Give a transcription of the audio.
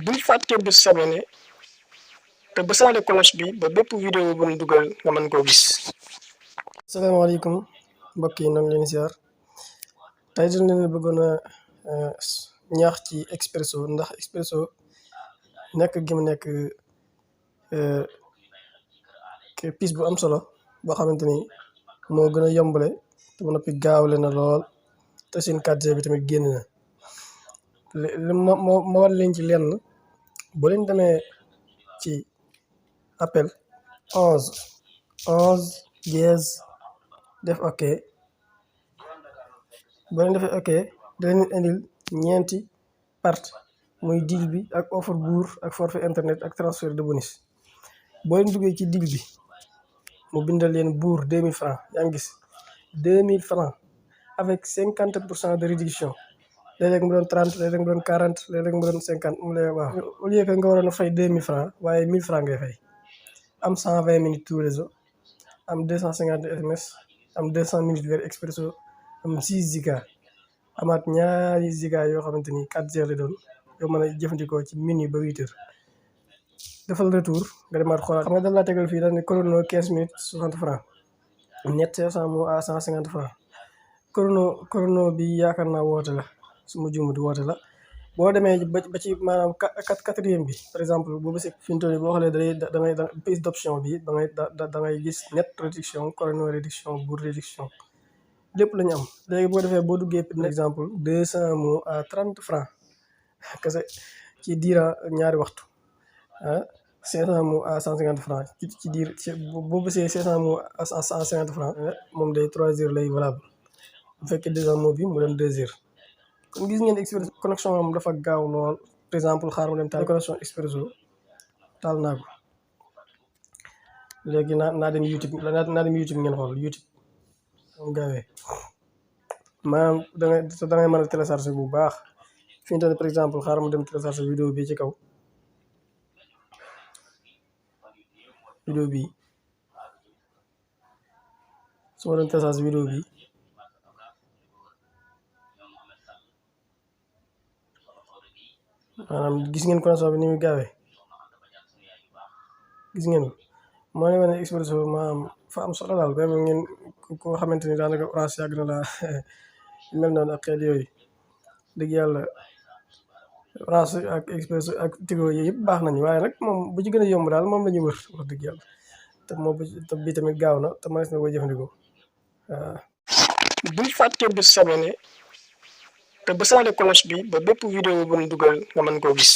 bul fàtte bu sabone te bësaale cloche bi ba bépp vidéo bu ñu dugal nga mën koo gis. asalaamaaleykum mbokk yi, ngi leen ziar. tey dañ leen bëggoon a ñaax ci Expresso, ndax Expresso nekk gi mu nekk piis bu am solo boo xamante ni moo gën a yombale te ba noppi gaawle na lool te seen 4G bi tamit génn na. ma war leen ci lenn, boo leen demee ci appel 11 dièse def ok, boo leen defee ok da leen indil ñeenti parties muy deal bi ak offre bourg ak forfait internet ak transfert de bonus. boo leen duggee ci deal bi mu bindal leen bourg 2000 francs, yaa ngi gis 2000 francs avec 50% de réduction. léeg-léeg mu doon 30, léeg-léeg mu doon 40, léeg-léeg mu doon 50 mu lay waaw. au lieu que nga waroon a fay 2000 francs waaye 1000 francs ngay fay. am 120 minutes tout réseau, am 250 SMS, am 200 minutes vers Expresso, am 6 giga, amaat ñaari giga yoo xamante ni 4G la doon yoo mën a jëfandikoo ci minuit ba 8 heures. defal retour nga demaat xoolaat. xam nga dañ laa tegal fii daal ne chrono 15 minutes 60 francs, net 500 mots à 150 francs. chrono bi yaakaar naa woote la, su ma juumut woote la. boo demee ba ci maanaam quatrième bi par exemple boobu si fi mu toll nii boo xoolee da ngay page d'option bi da ngay gis net réduction, chrono réduction, bourg réduction lépp la ñu am. léegi boo defee boo duggee par exemple 200 mots à 30 francs kese ci diira ñaari waxtu, 500 mots à 150 francs ci diir boo bësee 500 mots à 150 francs moom day 3 heures lay valable. bu fekkee 200 mots bi mu dem 2 heures. kon gis ngeen Expresso connexion am dafa gaaw lool. par exemple xaaral ma dem taal connexion Expresso, taal naa ko léegi naa dem YouTube ngeen xool YouTube am gaawee maanaam da ngay mën a télécharger bu baax. fi ñu toll par exemple xaaral ma dem télécharger vidéo bi ci kaw, vidéo bi su ma doon télécharger vidéo bi maanaam gis ngeen connexion bi ni muy gaawee, gis ngeen ko. moo ne ma ne Expresso maanaam fa am solo daal. vraiment ngeen koo xamante ni daanaka Orange yàgg na laa mel noonu ak xeet yooyu, dëgg yàlla Orange ak Expresso ak Tigo yooyu yëpp baax nañu, waaye nag moom bu ci gën a yomb daal moom la ñu wër wax dëgg yàlla. te moom bi tamit gaaw na te mënees na koy jëfandikoo waaw. bul fàtte bu sabone te bësaale cloche bi ba bépp vidéo bu ñu dugal nga mën koo gis.